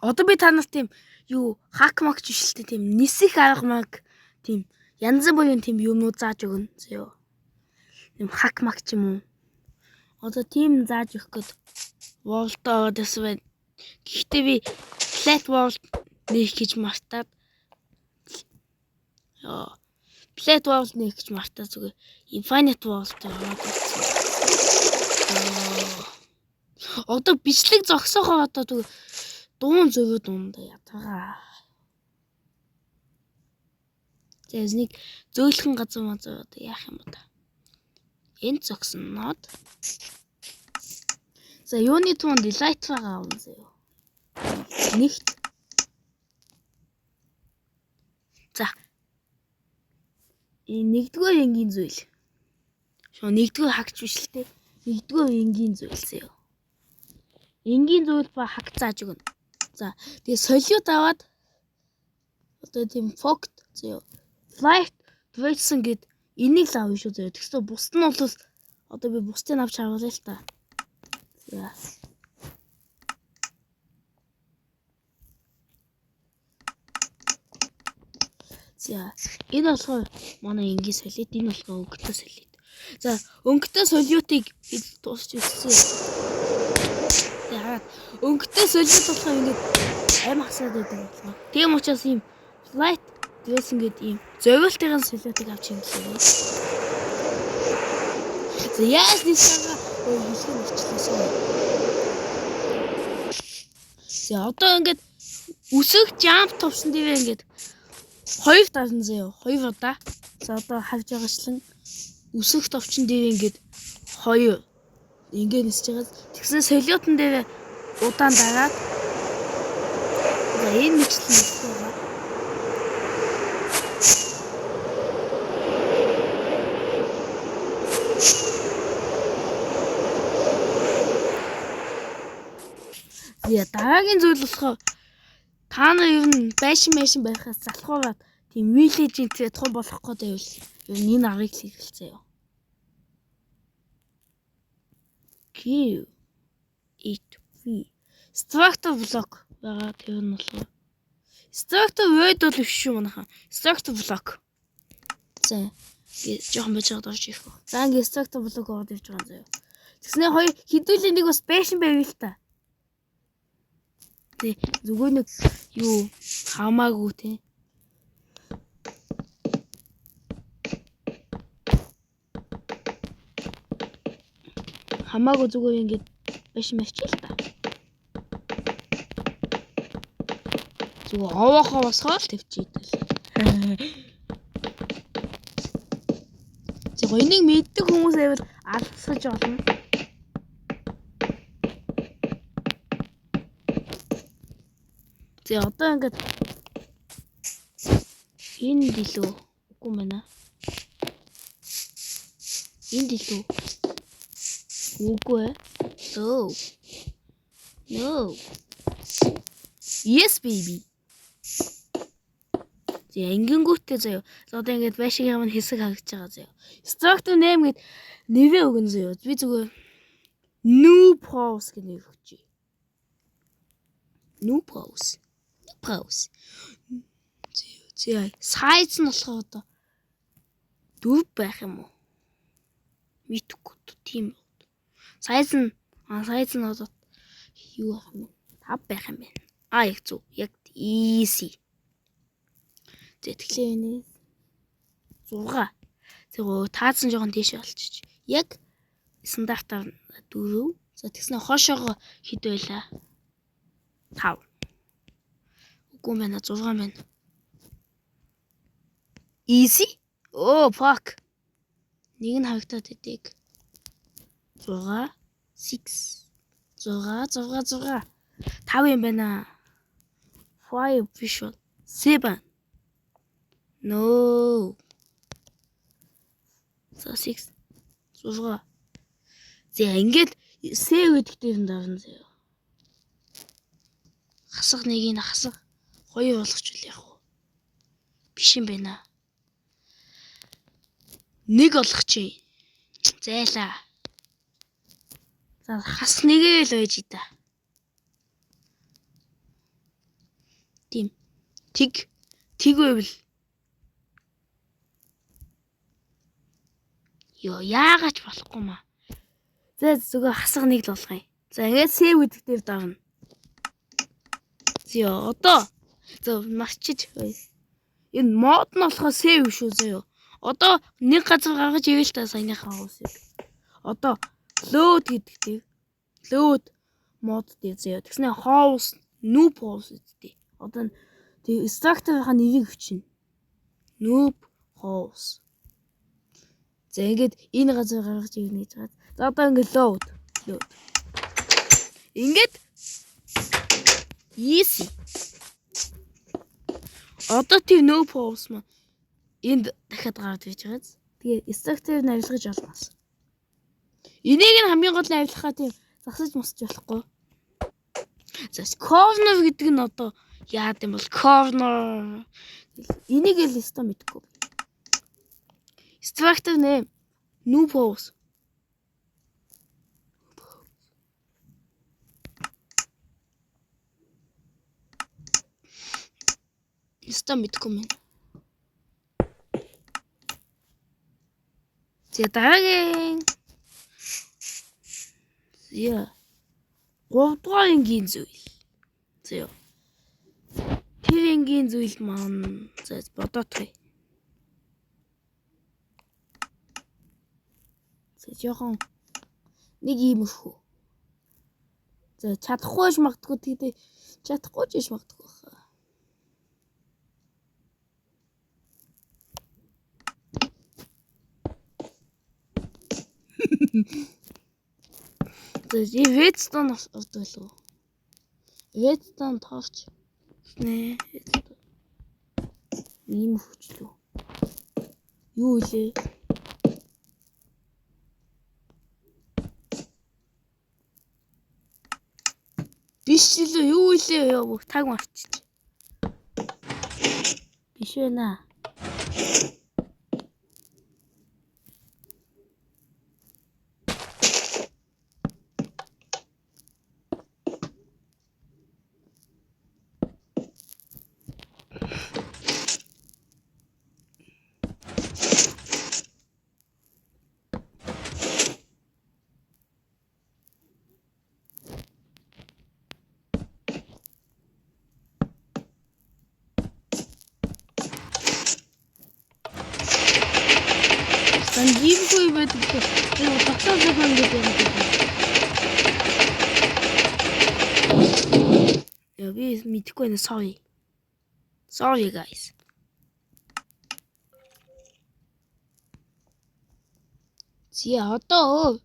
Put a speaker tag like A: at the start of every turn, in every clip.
A: Одоо би та нарт тийм юу hack мак жишэлтэй тийм нисэх арга маг тийм янз бүрийн тийм юмнууд зааж өгнө. Зөө. Тийм hack мак ч юм уу. Одоо тийм зааж өгөх гээд world ороод ирсэн байна. Гэхдээ би flat world нээх гэж мартаад ёо flat world нээх гэж мартаад зүгээр infinite world ороод ирсэн. Одоо бичлэг зогсоохоо одоо зүгээр дуун зөрөөд ундаа ятгаа. За нэг зөөлхөн газар мазар одоо яах юм бэ та? Энд зогсноод. За юуны түнд Elytra-гаа авна заяа. Нэгт. За. Энэ нэгдүгээр энгийн зүйл. Шо нэгдүгээр хагч биш л те. Нэгдүгээр энгийн зүйл заяа. Энгийн зүйл ба хаг зааж өгнө. За тэгээ солиот аваад одоо тийм фокт заяа. Flight Duration гэд энийг л авна шүү заяа. Тэгсэн бусд нь бол одоо би бусдыг авч харуулъя л та. За. За энэ болохоор манай энгийн солиот, энэ болохоор өнгөтэй солиот. За өнгөтэй солиотыг бид дуусч ирсэн. Тэгээ хараад өнгөтэй солиот болохоор ингээд аим хасаад байдаг болохоор. Тийм учраас ийм flight dressing гэдэг ийм зовиолтын солиотыг авч имлээ. За яаж нисэгээ хэлэх нь ичлээсэн. За одоо ингээд үсэг jump товсон дээрээ ингээд хоёр дарна заяа. Хоёр удаа. За одоо харж байгаачлан үсэх товчон дээр ингээд хоёр ингээд нисэж байгаа. Тэгсэн солиотон дээр удаан дараад за энэ мэтлэн нисэх байгаа. За дараагийн зүйл болохоор та нар ер нь байшин байшин байхаас залхуураад тийм village-ийн тэр том болох гэдэг байвал ер нь энэ аргыг л хэрэглэцээ юу. Q 8 V Structure block байгаа тэр нь болохоор Structure word бол биш шүү манайхан. Structure block. За жоохон байж байгаад орж ирэх. За ингээ structure block ороод ирж байгаа юм заяа. Тэгснэ хоёр хідүүлийн нэг бас байшин байв л та. Тэ зүгээр нэг юу хамаагүй те. Хамаагүй зүгээр ингээд байшин барьчих л та. Зүгээр овоохоо босгоо л тавьчих идэл. Зөв энийг мэддэг хүмүүс байвал алсаж олно. За одоо ингээд энд илүү үгүй мэнэ. Энд илүү үгүй. No. No. Yes baby. За ингэнгүүтээ заяа. За одоо ингээд байшингийн маань хэсэг харагдаж байгаа заяа. Structure name гэд нэрээ өгнө заяа. Би зүгээр new pause гэж нэр өгчээ. New pause. New pause. За size нь болохоор одоо 4 байх юм уу? Мэдхгүй тийм. Size нь size нь одоо юу байх юм бэ? 5 байх юм байна. А яг зөв. Яг easy. За тэгэхээр энэ 6. Тэгвэл таацсан жоохон тийш болчих. Яг стандартаар 4. За тэгснэ хошоогоо хэд байлаа? 5. Үгүй байна 6 байна. Easy? Oh fuck. Нэг нь харагдаад идэг. 6 6 6 6 6 5 юм байна. 5 биш бол 7. No. За 6 6. За ингээд save гэдэг дээр нь дарна заяа. Хасах нэгийг хасах хоёр болгочихвол яах вэ? Биш юм байна. Нэг болгочих. Зайлаа. За хас нэгээ л байж да. Тэг тэг байвал ёо, яагаад ч болохгүй маа. За, зүгээр хасах нэг л болгоё. За, ингээд save гэдэг дээр дарна. За, одоо за марчиж. Энэ mod нь болохоор save шүү заяа. Одоо нэг газар гаргаж ивэл та саяныхаа house-ыг. Одоо load гэдэг дээр, load mod дээр заяа. Тэгснэ house, noob house гэдэг. Одоо тэг structure-ийн нэрийг өчнө. Noob house. За, ингээд энэ газар гаргаж ирнэ гэж байгаа. За, одоо ингээд load load. Ингээд easy. Одоо тэр noob house маань энд дахиад гараад ирж байгаа. Тэгээ structure нь авилгаж олмоос. Энийг нь хамгийн гол нь авилгахаа тийм засаж мосч болохгүй. За, corner гэдэг нь одоо яад юм бол corner энийг л өстой мэдэхгүй. Structure name noob house. Өстой мэдэхгүй юм. За, дараагийн, за, 3 дугаар энгийн зүйл. За. Тэр энгийн зүйл маань, за, бодоотгоё. За, жоохон нэг иймэрхүү. За, чадахгүй ч магадгүй, тэгдэ чадахгүй ч иш магадгүй баха. За, redstone ордог лөө. Redstone torch нэ. Ийм хүчлүү. Юу илээ? Биш лээ, юу илээ, ёо, бүх таг марччих. Биш вэ наа. Сан иймгүй байдаг. Тэр тогтоо зөвхөн ингэж юм. Яа, би мэдэхгүй байна. Sorry. Sorry, guys. Зя, одоо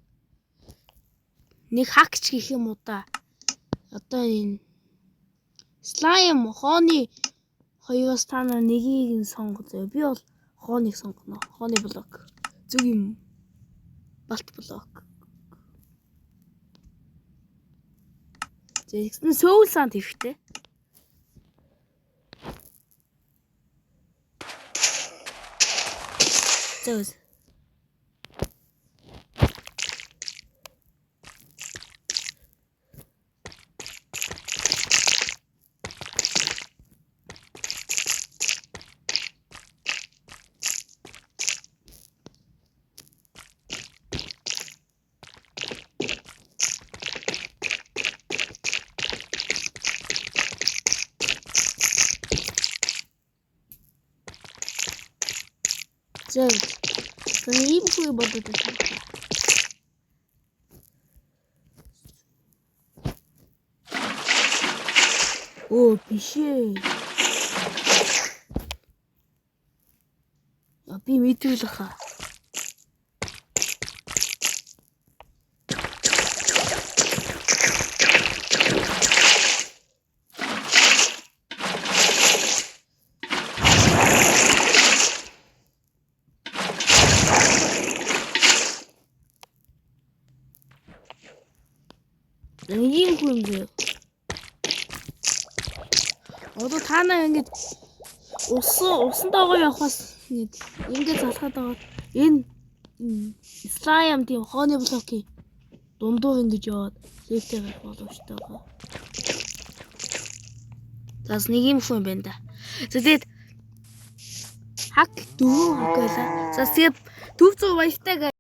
A: нэг hack ч гэх юм уу та. Одоо энэ slime, хооны хоёроос та нар нэгийг нь сонго зөө. Би бол хооныг сонгоно. Хооны блок. Зүг юм. Балт блок. За, тэгсэн soul sand хэрэгтэй. За. За. За, ийм хүү бодод байна. Оо, биш ээ. А, би мэдвэл хаа. Ийм хүн юм зөө. Одоо та нар ингэж усан доогоо явахаас ингэж ингэж залхаад байгаа энэ slime, тийм хооны блокийн дундуур ингэж яваад лифтээр гарах боломжтой байгаа. За, нэг юм хүн байна да. За, тэгээд hack, дөрөв hack байлаа. За, тэгээд 400 баяртай.